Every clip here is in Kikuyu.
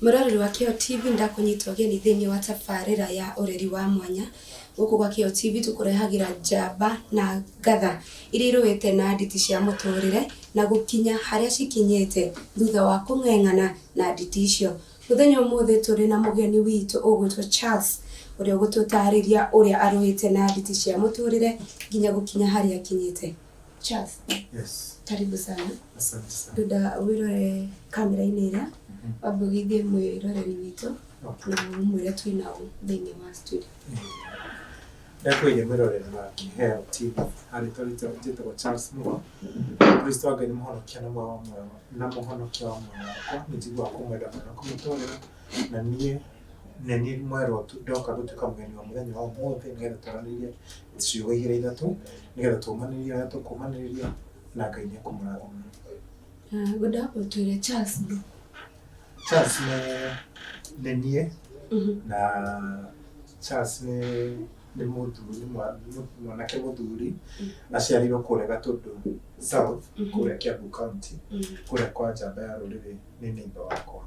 Mũroreri wa Kĩo TV, ndakũnyita ũgeni thĩinĩ wa tabarĩra ya ũreri wa mwanya. Gũkũ gwa Kĩo TV tũkũrehagĩra njamba na ngatha iria irũĩte na nditi cia mũtũrĩre na gũkinya harĩa cikinyĩte thutha wa kũng'eng'ana na nditi icio. Mũthenya ũmũthĩ tũrĩ na mũgeni witũ ũgwĩtwo Charles ũrĩa ũgũtũtarĩria ũrĩa arũĩte na nditi cia mũtũrĩre nginya gũkinya harĩa akinyĩte. Charles, Yes. karibu sana. Asante sana. Ndenda wĩrore kamera-inĩ ĩrĩa, wambe ũgeithie mwĩroreri witũ na ũmwĩre twĩ nao thĩinĩ wa studio. Ndakwĩire mwĩroreri wa Kĩheo TV harĩ twarĩte njĩtagwo Charles Mugo. Kristo wa Ngai nĩ mũhonokia na muoyo wa muoyo na mũhonokia wa muoyo wakwa. Nĩ njiguaga kũmwenda mũno na kũmũtũrĩra na niĩ nĩ niĩ mwerwo tu ndoka gũtuĩka mũgeni wa mũthenya wa ũmũthĩ nĩgetha twaranĩrie ciugo igĩrĩ ithatũ nĩgetha tũmanĩrĩrie ũrĩa tũkũmanĩrĩria na Ngai nĩ ekũmũrathima. Ngwenda ũtwĩre Charles nũ? Charles nĩ niĩ na Charles nĩ mũthuri, nĩ mwanake mũthuri aciarĩirwo kũrĩa Gatũndũ South, kũrĩa Kiambu County, kũrĩa kwa njamba ya rũrĩrĩ nĩ neighbour wakwa.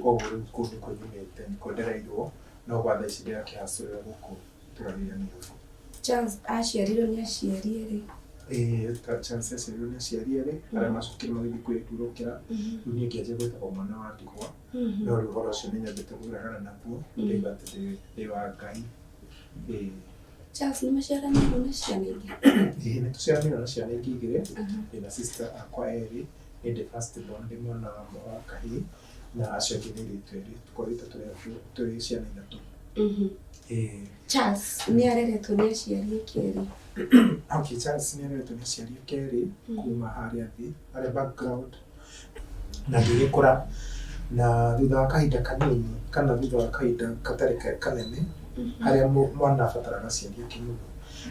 Koguo rĩu kũu nĩkuo nyumĩte, nĩkuo ndereirwo, no gwa thaa ici ndĩrakĩhacũrĩra gũkũ itũra rĩrĩa Nairobi. Charles aciarirwo nĩ aciari erĩ. Ĩĩ, Charles aciarirwo nĩ aciari erĩ arĩa macokire magĩthiĩ kwĩhurũkĩra. Rĩu niĩ ngĩanjia gwĩtagwo mwana wa ndigwa, no rĩu ũhoro ũcio nĩ nyambĩte kũregana naguo, ndaigua atĩ ndĩ wa Ngai. Ĩĩ. Charles nĩ maciaranĩirwo na ciana ingĩ? Ĩĩ, nĩ tũciaranĩirwo na ciana ingĩ igĩrĩ, ndĩna sister akwa erĩ, niĩ ndĩ first born, ndĩ mwana wa kahĩĩ, na acio angĩ nĩ airĩtu erĩ, tũkoretwo tũrĩ ciana ithatũ. Ĩĩ. Charles nĩ areretwo nĩ aciari ake erĩ. Okay, Charles nĩ areretwo nĩ aciari ake erĩ kuma harĩa thĩ, harĩa background, na ngĩgĩkũra, na thutha wa kahinda kanini kana thutha wa kahinda gatarĩ kanene, harĩa mwana abataraga aciari ake mũno,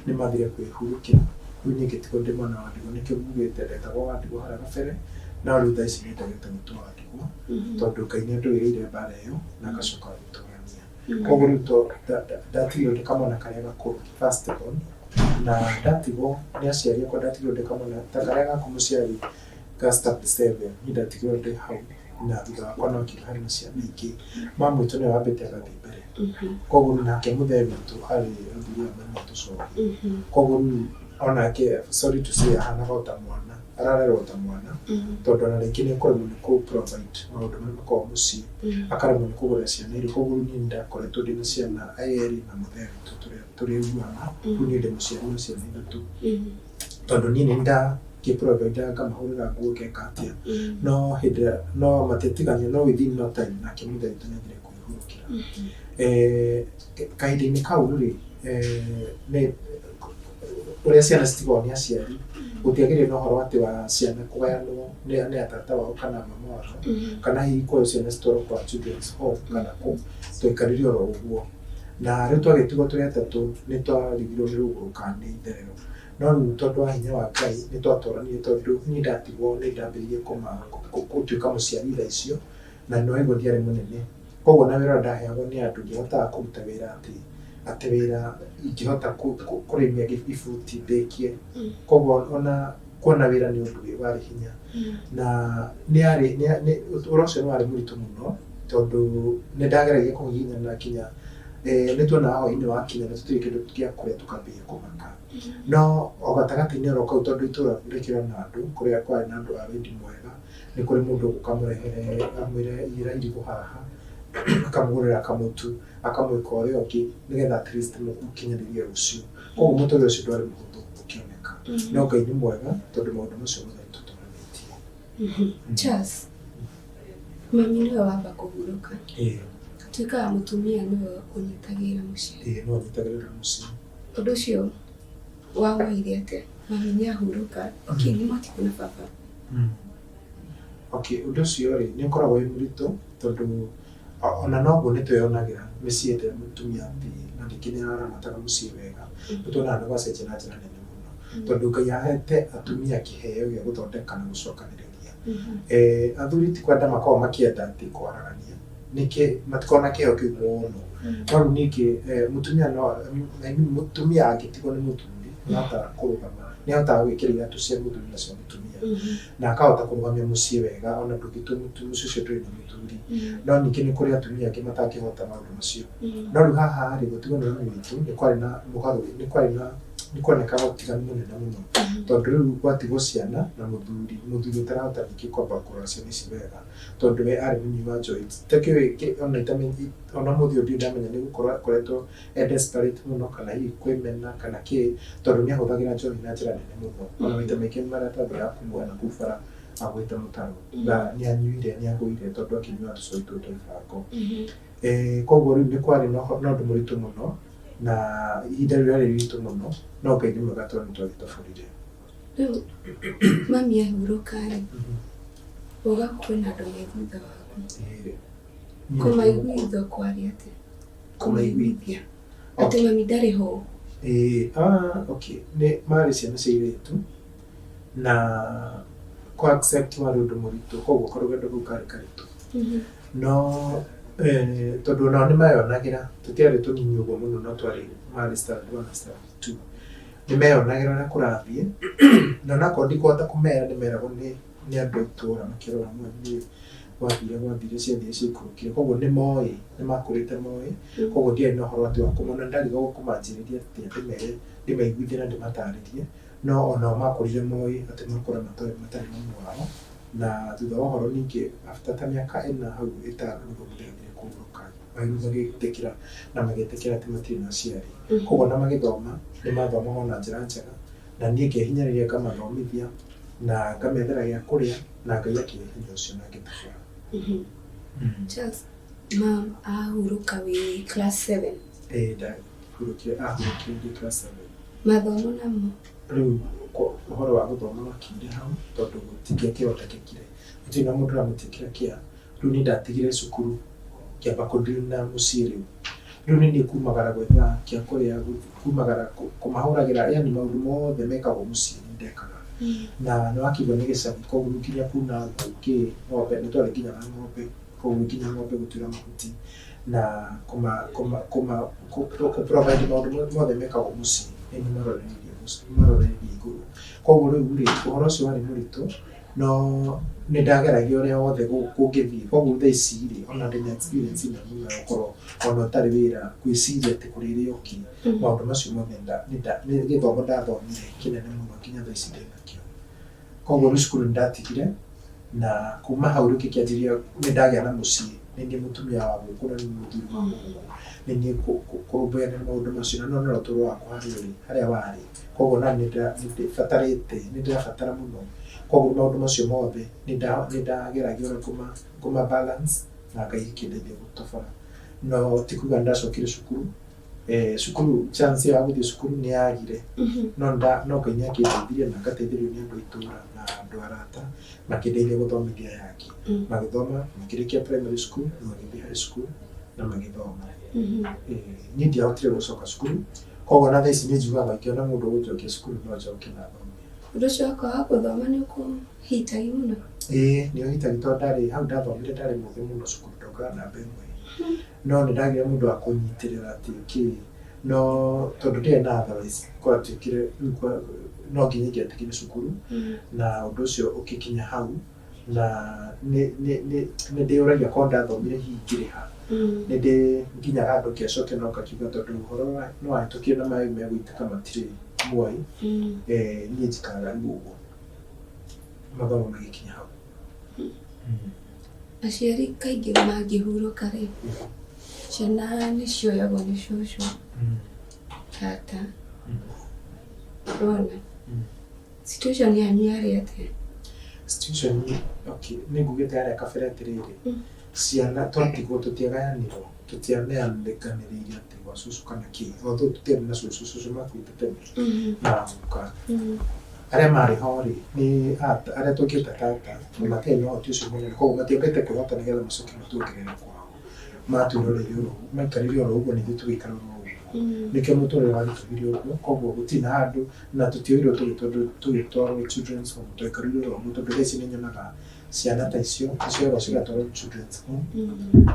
nĩ mathire kwĩhurũkĩra. Rĩu niĩ ngĩtigwo ndĩ mwana wa ndigwa, nĩkĩo ngugĩte ndetagwo wa ndigwa harĩa gabere, no rĩu thaa ici nĩ ndegete gwĩtwo wa ndigwa, tondũ Ngai nĩ andũĩrĩire mbara ĩyo na agacoka agĩtũrania. Koguo rĩu ndatigirwo ndĩ kamwana karĩa gakũrũ, first born, na ndatigwo nĩ aciari akwa, ndatigirwo ndĩ kamwana ta karĩa gaku mũciari ga step seven, niĩ ndatigirwo ndĩ hau, na thutha wakwa no nginya harĩ na ciana ingĩ. Mama witũ nĩwe wambĩte agathiĩ mbere. Koguo rĩu nake mũthee witũ arĩ athuri aya mena tũcohi. Koguo rĩu onake, sorry to say, ahanaga o ta mwana, ararerwo o ta mwana, tondũ ona rĩngĩ nĩ ekũremwo nĩ kũ provide maũndũ marĩa makoragwo mũciĩ, akaremwo nĩ kũgũrĩra ciana irio. Koguo rĩu niĩ nĩ ndakoretwo ndĩna ciana erĩ na mũthee witũ tũrĩiguana, rĩu niĩ ndĩ mũciari wa ciana ithatũ. Tondũ niĩ nĩ ndakĩ provide ngamahũrĩra nguo ngeka atĩa, no hĩndĩ ĩrĩa no matiatiganire, no within no time nake mũthee witũ nĩ athire kwĩhurũkĩra. Kahinda-inĩ kau rĩ, nĩ ũrĩa ciana citigagwo nĩ aciari, gũtiagĩire na ũhoro atĩ wa ciana kũgayanwo nĩ atata wao kana mama wao, kana hihi kuoywo ciana citwarwo kwa children's home kana kũ, twaikarire oro ũguo. Na rĩu twagĩtigwo tũrĩ atatũ nĩ twarigirwo nĩ rũgũrũ kana nĩ itherero. No rĩu tondũ wa hinya wa Ngai nĩ twatũranire tondũ niĩ ndatigwo nĩ ndambĩrĩirie gũtuĩka mũciari thaa icio, na nĩ waigua ndiarĩ mũnene. Koguo ona wĩra ũrĩa ndaheagwo nĩ andũ ndiahotaga kũruta wĩra atĩ wĩra ingĩhota kũrĩmia ibuti ndĩkie. Koguo ona kuona wĩra nĩ ũndũ warĩ hinya. Na nĩ yarĩ, ũhoro ũcio nĩ warĩ mũritũ mũno tondũ nĩ ndageragia kũgiginyana nginya nĩ tuonaga hwaĩ-inĩ wakinya na tũtirĩ kĩndũ gĩa kũrĩa tũkambĩrĩria kũmaka. No o gatagatĩ-inĩ oro kau tondũ itũra rĩkĩrĩ na andũ, kũrĩa kwarĩ na andũ a wendi mwega, nĩ kũrĩ mũndũ ũgũka amũrehere amwĩre iyĩra irigũ haha, akamũgũrĩra kamũtu, akamwĩka ũrĩa ũngĩ nĩgetha at least mũkinyanĩrie rũciũ. Koguo mũtũrĩre ũcio ndwarĩ mũhũthũ ũkĩoneka. No Ngai nĩ mwega tondũ maũndũ macio mothe nĩ tũtoranĩtie. Charles, mami nĩwe wamba kũhurũka. Tuĩkaga mũtumia nĩwe ũnyitagĩrĩra mũciĩ. Ĩĩ nĩwe ũnyitagĩrĩra mũciĩ. Ũndũ ũcio wawoire atĩa? Mami nĩ ahurũka, okay nĩ mwatigwo na baba. Okay, ũndũ ũcio rĩ, nĩ ũkoragwo wĩ mũritũ tondũ ona noguo nĩ twĩyonagĩra mĩciĩ ĩrĩa mũtumia athiĩ na rĩngĩ nĩ araramataga mũciĩ wega, nĩ tuonaga nĩ gwacenjia na njĩra nene mũno. Tondũ Ngai ahete atumia kĩheo gĩa gũthondeka na gũcokanĩrĩria. Athuri ti kwenda makoragwo makĩenda atĩ kwaragania, nĩkĩ matikoragwo na kĩheo kĩu mũno. No rĩu ningĩ mũtumia no, I mean mũtumia angĩtigwo nĩ mũthuri, nĩ ahotaga kũrũgama. Nĩ ahotaga gwĩkĩra iratũ cia mũthuri na cia mũtumia na akahota kũrũgamia mũciĩ wega ona ndũngĩtua mũciĩ ũcio ndũrĩ na mũthuri. No ningĩ nĩ kũrĩ atumia angĩ matangĩhota maũndũ macio. No rĩu haha rĩ, gũtigwo nĩ mami witũ nĩ kwarĩ na mũgarũ, nĩ kwarĩ na nĩ kuonekaga ũtiganu mũnene mũno, tondũ rĩu gwatigwo ciana na mũthuri, mũthuri ũtarahota ningĩ kwamba kũrora ciana ici wega, tondũ we arĩ mũnyui wa njohi. Itakĩũĩ ona ona mũthĩ ũyũ ndirĩ ndamenya nĩ gũkorwo akoretwo e desperate mũno kana hihi kwĩmena kana kĩ, tondũ nĩ ahũthagĩra njohi na njĩra nene mũno. Ona maita maingĩ marĩa twathiaga kũmuona kũu bara agũĩte mũtaro, na nĩ anyuire, nĩ agũire tondũ akĩnyuaga tũcui tũu twa ibango. Koguo rĩu nĩ kwarĩ na ũndũ mũritũ mũno, na ihinda rĩu rĩarĩ iritũ mũno, no Ngai nĩ mwega tondũ nĩ twagĩtoborire. Rĩu mami ahurũka rĩ, uga kwĩna andũ me thutha waku. Kũmaiguithia kwarĩ atĩa? Kũmaiguithia atĩ mami ndarĩ ho. Okay, nĩ marĩ ciana cia airĩtu na kũ accept warĩ ũndũ mũritũ, koguo karũgendo kau karĩ karitũ. No tondũ onao nĩ meyonagĩra, tũtiarĩ tũnini ũguo mũno, no twarĩ marĩ standard 1 na standard 2. Nĩ meyonagĩra ũrĩa kũrathiĩ, na onakorwo ndikũhota kũmera, nĩ meragwo nĩ andũ a itũũra makĩrora mami gwathire ciathire ciaikũrũkire. Koguo nĩ moĩ, nĩ makũrĩte moĩ, koguo ndiarĩ na ũhoro atĩ wa kũmona, ndarigagwo kũmanjĩrĩria atĩa ndĩmere, ndĩmaiguithie na ndĩmatarĩrie, no onao makũrire moĩ atĩ makũra matarĩ mamu wao. Na thutha wa ũhoro ningĩ after ta mĩaka ĩna hau ĩtano nĩguo mũthee athire kũhurũka, magĩtĩkĩra na magĩtĩkĩra atĩ matirĩ na aciari. Koguo ona magĩthoma nĩ mathomaga na njĩra njega, na niĩ ngehinyĩrĩria ngamathomithia na ngamethera gĩa kũrĩa, na Ngai akĩhe hinya ũcio na ngĩtobora. Charles, mam ahurũka wĩ class 7? Ĩĩ, ndahurũkire, ahurũkire ndĩ class 7. Mathomo namo? Rĩu ũhoro wa gũthoma wakinyire hau, tondũ gũtingĩakĩhotekekire, gũtirĩ na mũndũ ũramũtĩkĩra kĩa. Rĩu niĩ ndatigire cukuru ngĩamba kũ deal na mũciĩ. Rĩu nĩ niĩ kumagara gwetha kĩa kũrĩa, kumagara kũmahũragĩra, yani maũndũ mothe mekagwo mũciĩ nĩ ndekaga. Na nĩ wakĩigua nĩ gĩcagi, koguo rĩu nginya kuna ngũ kĩ ng'ombe, nĩ twarĩ nginya na ng'ombe, koguo nginya ng'ombe gũtuĩra mahuti na kũ provide maũndũ mothe mekagwo mũciĩ nĩ niĩ marorereirie igũrũ. Koguo rĩu rĩ, ũhoro ũcio warĩ mũritũ, no nĩ ndageragia ũrĩa wothe kũngĩthiĩ. Koguo thaa ici rĩ, ona ndĩna experience nene mũno ya gũkorwo ona ũtarĩ wĩra gwĩciria atĩ kũrĩrĩ ũkĩ, maũndũ macio mothe nĩ gĩthomo ndathomire kĩnene mũno nginya thaa ici ndĩnakĩo. Koguo rĩu cukuru nĩ ndatigire, na kuma hau rĩu ngĩkĩanjĩrĩria nĩ ndagĩa na mũciĩ, nĩ niĩ mũtumia wa gũkũ na nĩ niĩ mũthuri wa gũkũ, nĩ niĩ kũrũmbũyania na maũndũ macio, na nĩwona ũtũũro wakwa harĩa ũrĩ, harĩa warĩ. Koguo na nĩ ndĩbatarĩte, nĩ ndĩrabatara mũno. Koguo maũndũ macio mothe nĩ ndageragia ũrĩa kũma balance, na Ngai akĩndeithia gũtobora. No ti kuga nĩ ndacokire cukuru, cukuru chance ya gũthiĩ cukuru nĩ yagire, no Ngai nĩ akĩndeithirie na ngateithĩrĩrio nĩ andũ a itũũra na andũ arata, makĩndeithia gũthomithia aya angĩ. Magĩthoma, makĩrĩkia primary school, na magĩthiĩ high school na magĩthoma. Niĩ ndiahotire gũcoka cukuru, koguo na thaa ici nĩ njugaga ingĩona mũndũ ũgũnjokia cukuru no njoke na thome. Ũndũ ũcio wa kwaga gũthoma nĩ ũkũhitagia mũno? Ĩĩ, nĩ ũhitagia, tondũ ndarĩ hau ndathomire ndarĩ mũgĩ mũno cukuru, ndokaga namba ĩmwe. No nĩ ndagĩire mũndũ wa kũnyitĩrĩra atĩ kĩ, no tondũ ndiarĩ na otherwise, gwatuĩkire no nginya ingĩatigire cukuru, na ũndũ ũcio ũgĩkinya hau, na nĩ ndĩyũragia korwo ndathomire hihi ingĩrĩ ha. Nĩ ndĩ nginyaga handũ ngĩacokia no ngakiuga tondũ ũhoro nĩ wahĩtũkire na maĩ megũitĩka matirĩ muoĩ, niĩ njikaraga rĩu ũguo. Mathomo magĩkinya hau. Aciari kaingĩ mangĩhurũka rĩ, ciana nĩ cioyagwo nĩ cũcũ, tata, ũrona? Situation yanyu yarĩ atĩa? Situation, okay, nĩ ngugĩte harĩa kabere atĩrĩrĩ, ciana twatigwo tũtiagayanirwo, tũtianeanĩkanĩrĩire atĩ gwa cũcũ kana kĩ, although tũtiarĩ na cũcũ, cũcũ makuĩte tene na guka. Arĩa marĩ ho rĩ, nĩ arĩa tũngĩta tata, na matiarĩ na ũhoti ũcio mũnene, koguo matiambĩte kwĩhota nĩgetha macoke matuongerere kwao. Matwĩroreire oro ũguo, maikarire oro ũguo na ithuĩ tũgĩikara oro ũguo. Nĩkĩo mũtũrĩre wagĩtũmire ũguo, koguo gũtirĩ na handũ, na tũtioirwo tũgĩtwarwo children's home, twaikarire oro ũguo, tondũ thaa ici nĩ nyonaga ciana ta icio cioyagwo cigatwarwo children's home,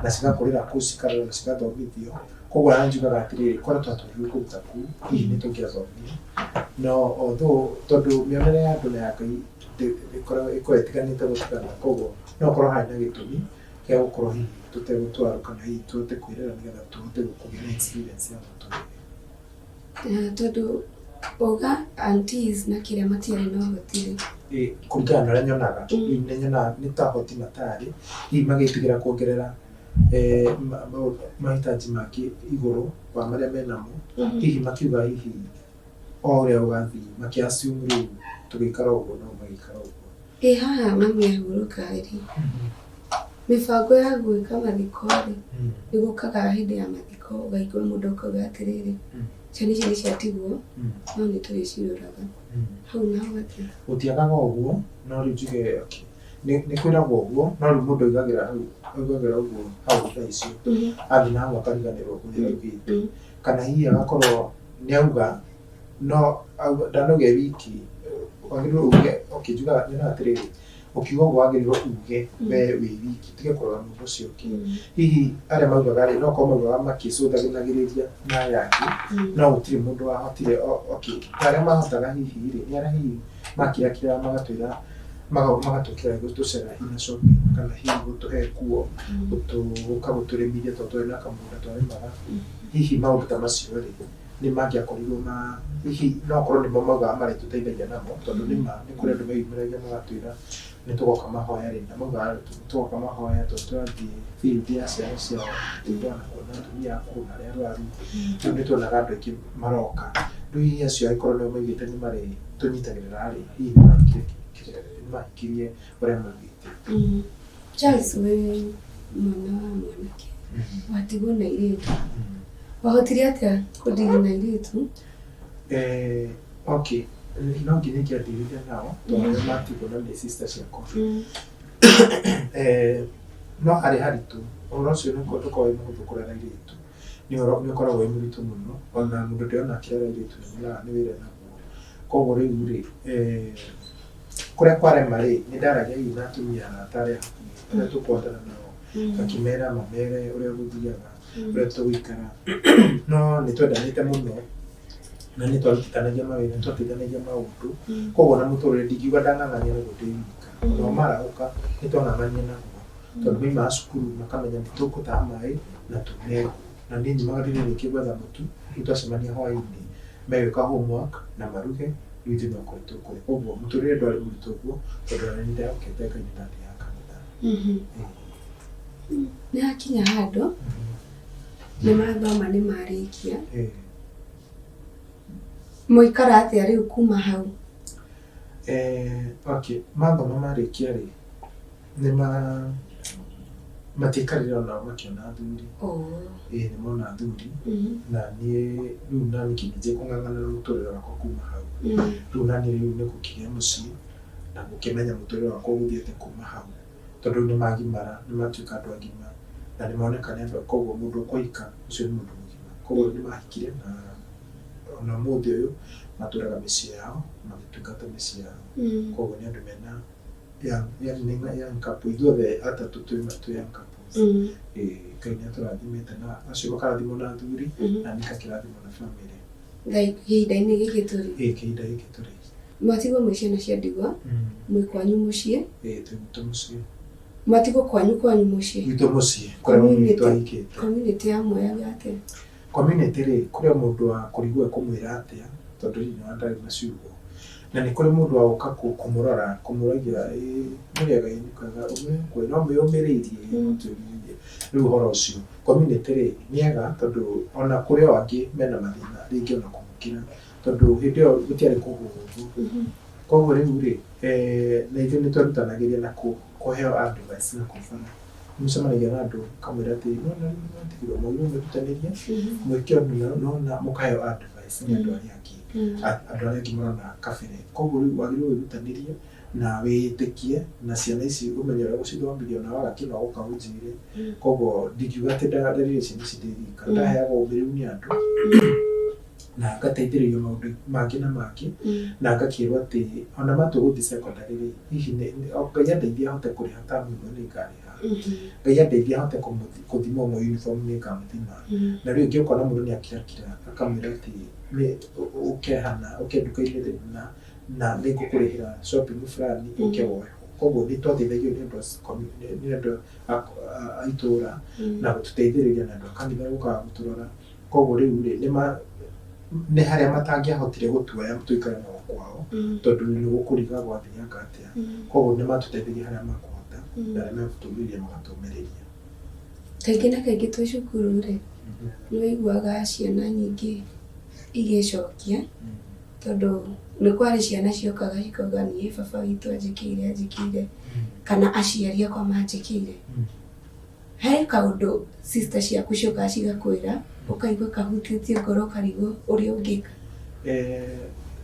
na cigakũrĩra kũu, cikarerwo na cigathomithio. Koguo ona njugaga atĩrĩrĩ, korwo twatwarirwo kũu ta kũu, hihi nĩ tũngĩathomire. No although tondũ mĩonere ya andũ na ya Ngai ĩkoragwo ĩtiganĩte gũtigana, koguo no ũkorwo harĩ na gĩtũmi kĩa gũkorwo hihi tũtegũtwarwo kana hihi tũhote kwĩrera nĩgetha tũhote kũgĩa na experience ya mũtũrĩre. Tondũ uga aunties na kĩrĩa matiarĩ na ũhoti rĩ. Kũringana na ũrĩa nyonaga, nĩ nyonaga nĩ ta ũhoti matarĩ, hihi magĩtigĩra kuongerera mahitaji mangĩ igũrũ wa marĩa menamo, hihi makiuga hihi o ũrĩa ũgathiĩ makĩ assume rĩu tũgĩikara ũguo no magĩikara ũguo. Ĩ haha mami ahurũka rĩ, mĩbango ya gwĩka mathiko rĩ, nĩ gũkaga hĩndĩ ya mathiko ũgaigua mũndũ akauga atĩrĩrĩ, ciana ici nĩ ciatigwo no nĩ tũrĩciroraga. Hau naho atĩa? Gũtiagaga ũguo, no rĩu njuge okay, nĩ kwĩragwo ũguo, no rĩu mũndũ aigagĩra hau, aigagĩra ũguo hau thaa icio, athiĩ na hau akariganĩrwo ũrĩa augĩte. Kana hihi agakorwo nĩ auga, no ndanauga e wiki, wagĩrĩirwo uge, okay njugaga nyonaga atĩrĩrĩ, ũkiuga ũguo wagĩrĩirwo uge we wĩ wiki, ũtige kũrora mũndũ ũcio ũngĩ. Hihi arĩa maugaga rĩ, no korwo maugaga makĩcũthagĩrĩria na aya angĩ, no gũtirĩ mũndũ wahotire, okay, ta arĩa mahotaga hihi rĩ, nĩ arĩa hihi makirakiraga magatwĩra, magatũkĩra gũtũcera hihi na shopping, kana hihi gũtũhe nguo, gũka gũtũrĩmithia tondũ twarĩ na kamũgũnda twarĩmaga. Hihi maũndũ ta macio rĩ, nĩ mangĩakorirwo ma hihi no korwo nĩmo maugaga marĩtũteithagia namo, tondũ nĩ ma nĩ kũrĩ andũ meyumĩragia magatwĩra nĩ tũgoka mahoya rĩ, na maugaga tũgoka mahoya tondũ tũrathiĩ field ya ciana ciao, twana kuona atumia akũrũ na arĩa arwaru, rĩu nĩ tuonaga andũ aingĩ maroka. Rĩu hihi acio angĩkorwo nĩo maugĩte nĩ marĩtũnyitagĩrĩra rĩ, hihi nĩ mahingirie ũrĩa maugĩte. Charles, wĩ mwana wa mwanake watigwo na airĩtu, wahotire atĩa kũdeal na airĩtu? Okay, no nginya ingĩandirire nao tondũ arĩa matigwo na nĩ sister ciakwa. No harĩ haritũ, ũhoro ũcio nĩ ndũkoragwo wĩ mũhũthũ kũrera airĩtu, nĩ ũkoragwo wĩ mũritũ mũno, ona mũndũ ndĩrona akĩrera airĩtu nĩ nyonaga nĩ wĩra naguo. Koguo rĩu rĩ, kũrĩa kwarema rĩ, nĩ ndaragia hihi na atumia arata arĩa hakuhĩ, arĩa tũkwendana nao, ngakĩmera mamere ũrĩa gũthiaga, ũrĩa tũgũikara, no nĩ twendanĩte mũno, na nĩ twarutithanagia mawĩra, nĩ twateithanagia maũndũ, koguo ona mũtũrĩre ndingiuga ndang'ang'anire naguo ndĩ wika, onao marahũka nĩ twang'ang'anire naguo, tondũ maumaga cukuru makamenya nĩ tũgũtaha maĩ na tume ngũ, na niĩ nyumaga ndĩrĩrĩkia gwetha mũtu, rĩu twacemania hwaĩ-inĩ, megwĩka homework na maruge, rĩu ithuĩ no kũrĩa tũkũrĩa, koguo mũtũrĩre ndwarĩ mũritũ ũguo, tondũ ona nĩ ndehokete Ngai nĩ ndathiaga kanitha. Nĩ hakinya handũ nĩ mathoma nĩ marĩkia, mũikara atĩa rĩu kuma hau? Okay, mathoma marĩkia rĩ, nĩ ma matiaikarire onao makĩona athuri. Ĩĩ nĩ mona athuri, na niĩ rĩu nani ngĩnjia kũng'ang'ana na mũtũrĩre wakwa kuma hau. Rĩu nani rĩu nĩ gũkĩgĩa mũciĩ na gũkĩmenya mũtũrĩre wakwa ũgũthiĩte kuma hau, tondũ rĩu nĩ magimara, nĩ matuĩka andũ agima na nĩ moneka nĩ andũ, koguo mũndũ ũkũhika ũcio nĩ mũndũ mũgima. Koguo nĩ mahikire na ona ũmũthĩ ũyũ matũraga mĩciĩ yao, magĩtungata mĩciĩ yao. Koguo nĩ andũ mena young, young couple, ithuothe atatũ twĩ young couples. Ngai nĩ atũrathimĩte na acio makarathimwo na athuri na niĩ ngakĩrathimwo na family. Ngai ihinda-inĩ gĩkĩ tũrĩ? Ĩĩ kĩhinda gĩkĩ tũrĩ. Mwatigwo mwĩ ciana cia ndigwa, mwĩ kwanyu mũciĩ? Ĩĩ twĩ gwitũ mũciĩ. Mwatigwo kwanyu kwanyu mũciĩ? Gwitũ mũciĩ, kũrĩa mami witũ ahikĩte. Community yamwoyaga atĩa? Community rĩ, kũrĩ o mũndũ wa kũrigwo ekũmwĩra atĩa, tondũ hihi nĩ na ciugo. Na nĩ kũrĩ mũndũ wa gũka kũmũrora, kũmũragia ĩĩ mũrĩega ĩĩ nĩ kwega, ũmwĩkwe no mwĩyũmĩrĩirie, mũtũmĩrĩirie. Rĩu ũhoro ũcio, community rĩ, nĩ ega tondũ ona kũrĩ o angĩ mena mathĩna rĩngĩ ona kũmũkĩra, tondũ hĩndĩ ĩyo gũtiarĩ kũhũthũ. Koguo rĩu rĩ, na ithuĩ nĩ twerutanagĩria na kũheo advice na kũu bara. Nĩ mũcemanagia na andũ ũkamwĩra atĩ nĩwona rĩu nĩmwatigirwo, mwagĩrĩirwo mwĩrutanĩrie, mwĩke ũndũ na mũkaheo advice nĩ andũ arĩa angĩ, andũ arĩa angĩ marona kabere. Koguo rĩu wagĩrĩirwo wĩrutanĩrie na wĩĩtĩkie na ciana ici ũmenye ũrĩa ũgũcithomithia ona waga kĩno ũka ũnjĩre. Koguo ndingiuga atĩ ndarerire ciana ici ndĩ wika, ndaheagwo ũmĩrĩru nĩ andũ. Na ngateithĩrĩrio maũndũ mangĩ na mangĩ, na ngakĩrwo atĩ ona matua gũthiĩ secondary rĩ, hihi Ngai andeithia hote kũrĩha tamu ĩmwe nĩ ngarĩha, Ngai andeithia hote kũthima ũmwe uniform nĩ ngamũthima. Na rĩu ĩngĩ ũkona mũndũ nĩ akirakira akamwĩra atĩ nĩ ũke hana, ũke nduka-inĩ rĩ na nĩ ngũkũrĩhĩra shopping fulani, ũke woe ho. Koguo nĩ twateithagio nĩ andũ nĩ andũ a itũra na gũtũteithĩrĩria, na andũ a kanitha gũkaga gũtũrora. Koguo rĩu rĩ, nĩ harĩa matangĩahotire gũtuoya tũikare nao kwao, tondũ nĩ gũkũriga gwathianga atĩa. Koguo nĩ matũteithagia harĩa makũhota, na arĩa megũtũmĩrĩria magatũmĩrĩria. Kaingĩ na kaingĩ twĩ cukuru rĩ, nĩ waiguaga ciana nyingĩ igĩcokia, tondũ nĩ kwarĩ ciana ciokaga cikauga niĩ baba witũ anjĩkĩire, kana aciari akwa manjĩkĩire. He kaũndũ sister ciaku ciokaga cigakwĩra, ũkaigua kahutĩtie ngoro, ũkarigwo ũrĩa ũngĩka.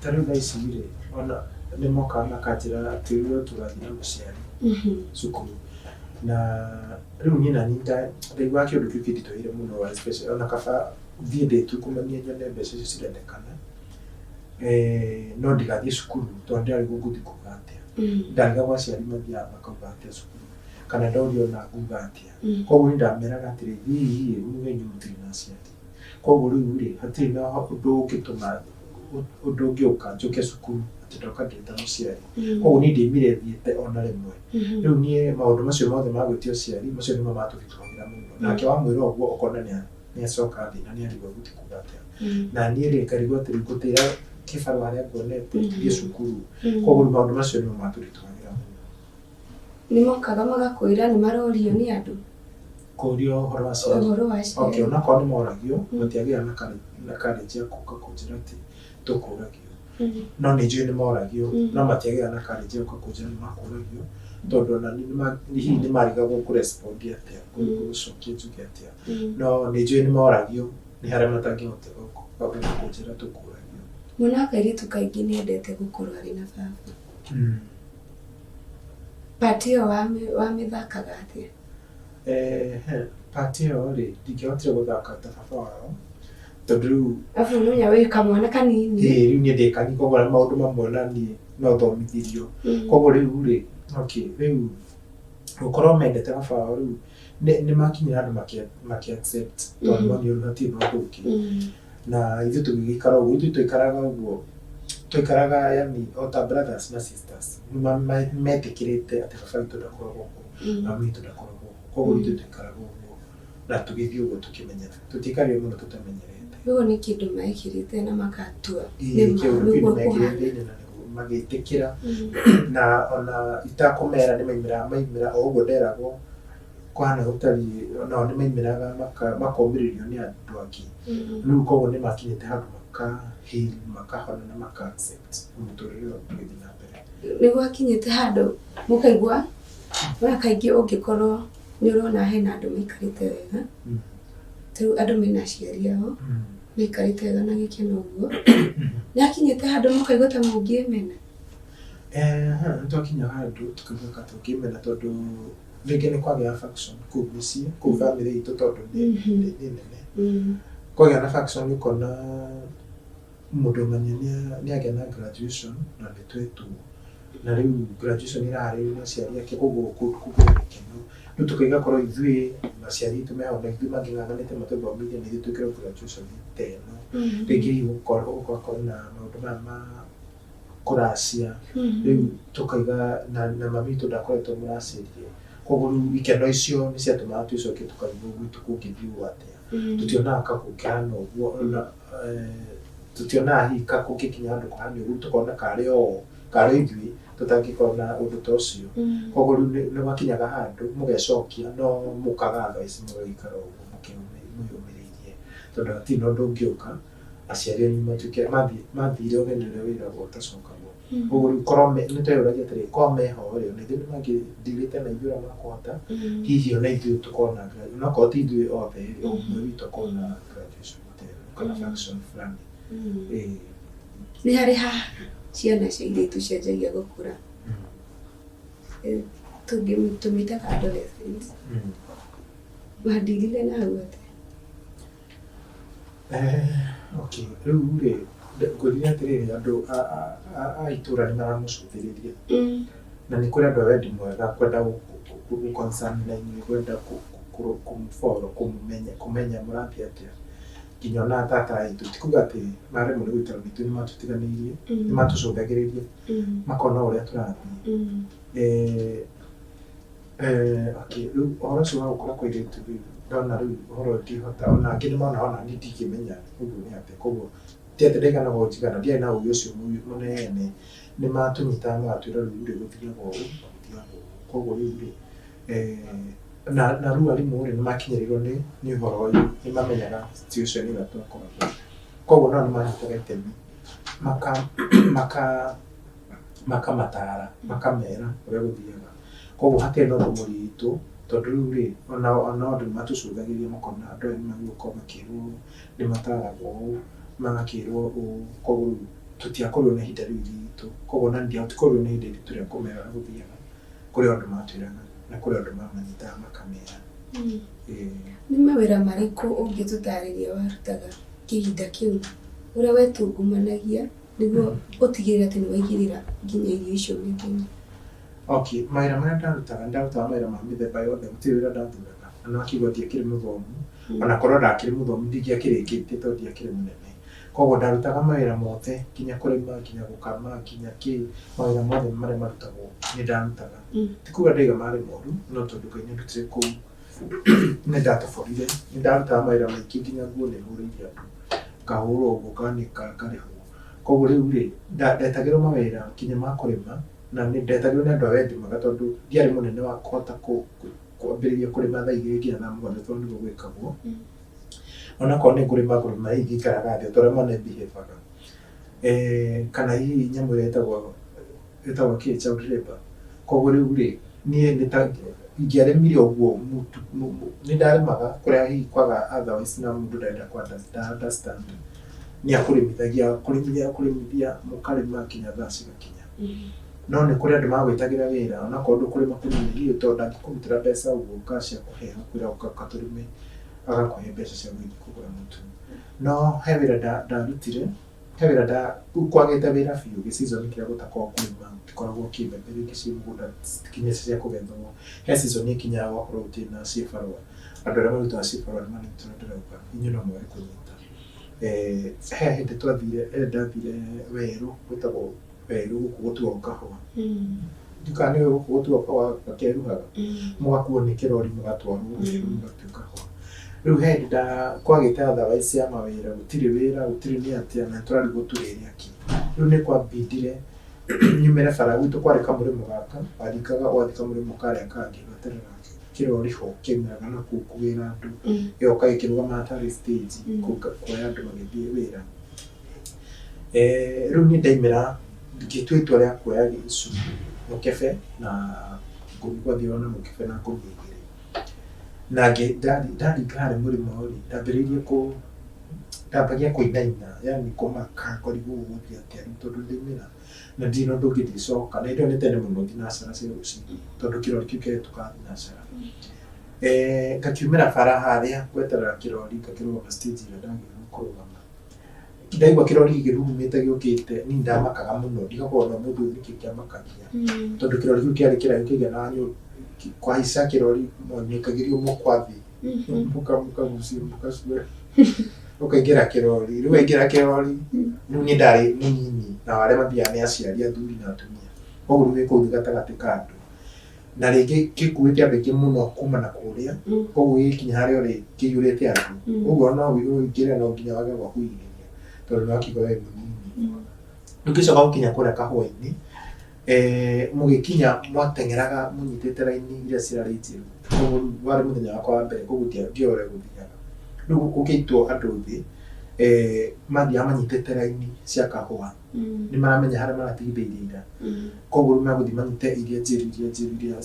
Ta rĩu thaa ici rĩ, ona nĩ mokaga makanjĩra atĩ rĩu tũrathiĩ na mũciari cukuru, na rĩu niĩ nani ndaiguaga kĩũndũ kĩu kĩnditũhĩire mũno, especially ona kaba thiĩ ndĩtungumanie nyone mbeca icio cirendekana, no ndigathiĩ cukuru tondũ ndĩrarigwo ngũthiĩ kuga atĩa. Ndarigagwo aciari mathiaga makauga atĩa cukuru, kana ndorio ona nguga atĩa. Koguo niĩ ndameraga atĩrĩ, thiĩ muge inyuĩ mũtirĩ na aciari, koguo rĩu rĩ, hatirĩ na ũndũ ũngĩtũma ũndũ ũngĩũka njũke cukuru atĩ ndoka ndĩ ta mũciari. Koguo niĩ ndiaimire thiĩte ona rĩmwe. Rĩu niĩ maũndũ macio mothe ma gwĩtio aciari macio nĩmo matũritũhagĩra mũno. Nake wamwĩra ũguo ũkona nĩ acoka thĩ na nĩ arigwo gũthiĩ kuga atĩa. Na niĩ rĩ, ngarigwo atĩ rĩu ngũtĩra kĩbarũa harĩa nguonete thiĩ cukuru. Koguo rĩu maũndũ macio nĩmo matũritũhagĩra mũno. Nĩ mokaga magakwĩra nĩ marorio nĩ andũ? Kũrio ũhoro wa aciari? Ũhoro wa aciari. Okay, onakorwo nĩ moragio, matiagĩaga na courage ya gũka kũnjĩra atĩ tũkũragio. No nĩ njũĩ nĩ moragio, no matiagĩaga na courage ya gũka kũnjĩra nĩ makũragio, tondũ ona hihi nĩ marigagwo ngũrespond atĩa, ngũcokia njuge atĩa. No nĩ njũĩ nĩ moragio, nĩ harĩa matangĩhota gũka kũnjĩra tũkũragio. Mwana wa kairĩtu kaingĩ nĩ endete gũkorwo arĩ na baba. Part ĩyo wamĩthakaga atĩa? Part ĩyo rĩ, ndingĩahotire gũthaka ta baba wao, tondũ rĩu Arabu nĩũmenya wĩ kamwana kanini. Ĩĩ, rĩu niĩ ndĩ kanini, koguo maũndũ mamwe ona niĩ no thomithirio. Koguo rĩu rĩ, okay, rĩu gũkorwo mendete baba wao rĩu nĩ makinyire handũ makĩ accept, tondũ monire rĩu hatirĩ na ũndũ ũngĩ. Na ithuĩ tũgĩgĩikara ũguo, ithuĩ twaikaraga ũguo, twaikaraga yani o ta brothers na sisters. Metĩkĩrĩte atĩ baba witũ ndakoragwo kuo, mami witũ ndakoragwo kuo. Koguo ithuĩ twaikaraga ũguo na tũgĩthiĩ ũguo tũkĩmenyera. Tũtiaikarire mũno tũtamenyerete. Ũguo nĩ kĩndũ mekĩrĩte na makatua Ĩĩ, kĩũndũ kĩu nĩ mekĩrĩte thĩinĩ na magĩtĩkĩra, na ona itakũmera nĩ maimĩraga maimĩra o ũguo nderagwo kũhana gũtariĩ, nao nĩ maimĩraga makomĩrĩrio nĩ andũ angĩ. Rĩu koguo nĩ makinyĩte handũ maka heal, makahona na maka accept mũtũrĩre ũyũ ũgĩthiĩ na mbere. Nĩ gwakinyĩte handũ mũkaigua ona kaingĩ ũngĩkorwo nĩ ũrona hena andũ maikarĩte wega, tarĩu andũ mena aciari ao maikarĩte wega na gĩkeno ũguo, nĩ hakinyĩte handũ mũkaigua ta mũngĩmena? Nĩ twakinya handũ tũkaigua ta tũngĩmena, tondũ rĩngĩ nĩ kwagĩa faction kũu mũciĩ, kũu family itũ, tondũ nĩ nene. Kwagĩa na faction, ũkona mũndũ ũmenya nĩ agĩa na graduation na nĩ twetwo, na rĩu graduation ĩraharĩrĩrio nĩ aciari ake, koguo kũndũ kũu kwĩna gĩkeno. Rĩu tũkaiga korwo ithuĩ aciari aitũ meho na ithuĩ mangĩng'ang'anĩte matũthomithie na ithuĩ twĩkĩrwo graduation ta ĩno, rĩngĩ hihi gũgakorwo na maũndũ maya ma kũracia. Rĩu tũkaiga na mami witũ ndakoretwo mũracĩrie, koguo rĩu ikeno icio nĩ ciatũmaga twĩcokie tũkarigwo gwitũ kũngĩthiĩ ũũ atĩa. Tũtionaga ka kũngĩhana ũguo, ona tũtionaga hihi ka kũngĩkinya handũ kũhane ũguo, tũkona karĩ o karĩ ithuĩ tũtangĩkorwo na ũndũ ta ũcio. Koguo rĩu nĩ gwakinyaga handũ mũgecokia, no mũkaga thaa ici mũgagĩikara ũguo mwĩyũmĩrĩirie, tondũ hatirĩ na ũndũ ũngĩũka aciari anyu matuĩke mathire ũgeni ũrĩa wĩragwo ũtacokagwo. Koguo rĩu korwo nĩ tweyũragia atĩrĩ, korwo meho rĩ, ona ithuĩ nĩ mangĩthirĩte na ithuĩ ũrĩa makũhota, hihi ona ithuĩ tũkorwo na onakorwo ti ithuĩ othe rĩ, o ũmwe witũ akorwo na graduation ta ĩno kana function fulani. Ĩĩ. Nĩ harĩ ha ciana cia airĩtu cianjagia gũkũra, tũmĩtaga adolescence, wandirire na hau atĩa? Okay, rĩu rĩ ngwĩrire atĩrĩrĩ andũ a itũra nĩ maramũcũthĩrĩria na nĩ kũrĩ andũ a wendi mwega kwenda gũ concern na inyuĩ kwenda kũmũfollow kũmũmenya kũmenya mũrathiĩ atĩa nginya ona tata aitũ ti kuga atĩ maremwo nĩ gũikara naitũ nĩ matũtiganĩirie nĩ matũcũthagĩrĩria makona ũrĩa tũrathiĩ. Okay, rĩu ũhoro ũcio wa gũkũra kwa airĩtu rĩu ndona rĩu ũhoro ũyũ ndihota ona angĩ nĩ mona ona niĩ ndingĩmenya ũguo nĩ atĩa koguo ti atĩ ndaigana njigana ndiarĩ na ũgĩ ũcio mũnene nĩ matũnyitaga magatwĩra rĩu rĩ gũthiaga ũũ na gũthiaga ũũ koguo rĩu rĩ na rĩu arimũ rĩ nĩ makinyĩrĩirwo nĩ ũhoro ũyũ nĩ mamenyaga situation ĩrĩa twakoragwo koguo nao nĩ manyitaga itemi maka makamatara makamera ũrĩa gũthiaga koguo hatirĩ na ũndũ mũritũ tondũ rĩu rĩ onao andũ nĩ matũcũthagĩrĩria makona andũ aya nĩ magũkorwo makĩrwo nĩ mataragwo ũũ magakĩrwo ũũ koguo rĩu tũtiakorirwo na ihinda rĩu iritũ koguo ona ndiakorirwo na ihinda iritũ rĩa kũmera ũrĩa gũthiaga kũrĩ andũ matwĩraga na kũrĩ andũ mamanyitaga makamera. Nĩ mawĩra marĩkũ ũngĩtũtarĩria warutaga kĩhinda kĩu ũrĩa wetungumanagia nĩguo ũtigĩrĩre atĩ nĩ waigĩrĩra nginya irio icio metha-inĩ? Okay, mawĩra marĩa ndarutaga ndarutaga mawĩra ma mĩthemba yothe gũtirĩ wĩra ndathuraga na nĩwakĩigua ndiakĩrĩ mũthomu ona korwo ndakĩrĩ mũthomu ndingĩakĩrĩkĩtie tondũ ndiakĩrĩ mũnene koguo ndarutaga mawĩra mothe nginya kũrĩma nginya gũkama nginya kĩ mawĩra mothe marĩa marutagwo nĩ ndarutaga ti kuga ndaiga marĩ moru no tondũ Ngai nĩ andutire kũu nĩ ndatoborire nĩ ndarutaga mawĩra maingĩ nginya nguo nĩ hũrĩire andũ ngahũra ũguo nganĩka ngarĩhwo koguo rĩu rĩ ndetagĩrwo mawĩra nginya ma kũrĩma na nĩ ndetagĩrwo nĩ andũ a wendi mwega tondũ ndiarĩ mũnene wa kũhota kwambĩrĩria kũrĩma thaa igĩrĩ nginya thaa mũgwanja tondũ nĩguo gwĩkagwo onakorwo nĩ ngũrĩma ngũrĩma hihi ngĩikaraga thĩ o ta ũrĩa mwana behave-aga kana hihi nyamũ ĩrĩa ĩtagwo kĩ child labour koguo rĩu rĩ niĩ nĩ ta ingĩarĩmire ũguo nĩ ndarĩmaga kũrĩa hihi kwaga otherwise na mũndũ ndarenda kũ understand nĩ akũrĩmithagia kũrĩmithia kũrĩmithia mũkarĩma nginya thaa cigakinya no nĩ kũrĩ andũ magwĩtagĩra wĩra onakorwo ndũkũrĩma kũnini hihi tondũ ndangĩkũrutĩra mbeca ũguo cash akũhe agakwĩra ũka tũrĩme agakũhe mbeca cia gũthiĩ kũgũra mũtu no he wĩra ndarutire he wĩra rĩu kwagĩte wĩra biũ gĩ season kĩrĩa gũtakoragwo kũrĩma gũtikoragwo kĩ mbembe rĩngĩ ciĩ mũgũnda citikinyĩte cia kũgethwo he season ĩkinyaga gũgakorwo gũtirĩ na ciĩbarũa andũ arĩa marutaga ciĩbarũa nĩ manyita ũrĩa ndĩrauga inyuĩ no mwage kũnyita he hĩndĩ twathire he ndathire werũ gwĩtagwo werũ gũkũ gũtuagwo kahũa ndikana nĩ gũkũ gũtuagwo kahũa gakeruhaga mũgakuo nĩ kĩrori mũgatwarwo werũ mũgatuo kahũa rĩu he hĩndĩ kwagĩte otherwise ya mawĩra gũtirĩ wĩra gũtirĩ nĩ atĩa na tũrarigwo tũrĩre akĩ rĩu nĩ kwambindire nyumĩre bara gwitũ kwarĩ kamũrĩmo gaka waringaga ũgathiĩ kamũrĩmo karĩa kangĩ ũgeterera kĩrori ho kĩaumĩraga na kũu kũgĩra andũ gĩgoka gĩkĩrũgamaga tarĩ stage kuoya andũ magĩthiĩ wĩra. Rĩu niĩ ndaimĩra ngĩtua itua rĩa kuoya gĩcuku mũkebe na gwathiaga na mũkebe na ngũnia igĩrĩ na ndaringa harĩa mũrĩmo rĩ ndambĩrĩirie ndambagia kũinaina yani kũmaka ngarigwo gũgũthiĩ atĩa rĩu tondũ ndaimĩra na ndirĩ na ũndũ ũngĩ ndicoka na hĩndĩ ĩyo nĩ tene mũno thinacara cia rũcinĩ tondũ kĩrori kĩu kĩahĩtũkaga thinacara. Ngakiumĩra bara harĩa gweterera kĩrori ngakĩrũgama stage ĩrĩa ndagĩrĩirwo kũrũgama ndaigua kĩrori gĩkĩrurumĩte gĩũkĩte niĩ ndamakaga mũno ndigagwo ona ũmũthĩ ũyũ nĩkĩ kĩamakagia tondũ kĩrori kĩu kĩarĩ kĩraihu kĩaiganaga kũhaica kĩrori mwanĩkagĩrio mũkwa thĩ mũkagucio mũkacuo ũkaingĩra kĩrori rĩu waingĩra kĩrori rĩu niĩ ndarĩ mũnini na arĩa mathiaga nĩ aciari athuri na atumia koguo rĩu wĩ kũu gatagatĩ ka andũ na rĩngĩ gĩkuĩte andũ aingĩ mũno kuma na kũrĩa koguo gĩgĩkinya harĩa ũrĩ kĩiyũrĩte andũ ũguo no ũingĩre no nginya wage gwa kũigĩrĩria tondũ nĩ wakiuga wee mũnini rĩu ngĩcoka gũkinya kũrĩa kahũa-inĩ mũgĩkinya mwateng'eraga mũnyitĩte raini iria cirarĩ njĩru koguo rĩu warĩ mũthenya wakwa wa mbere koguo ndioĩ ũrĩa gũthiaga rĩu gũgĩitwo andũ thĩ mathiaga manyitĩte raini cia kahũa nĩ maramenya harĩa maratigithĩirie ira koguo rĩu megũthiĩ manyite iria njĩru iria njĩru iria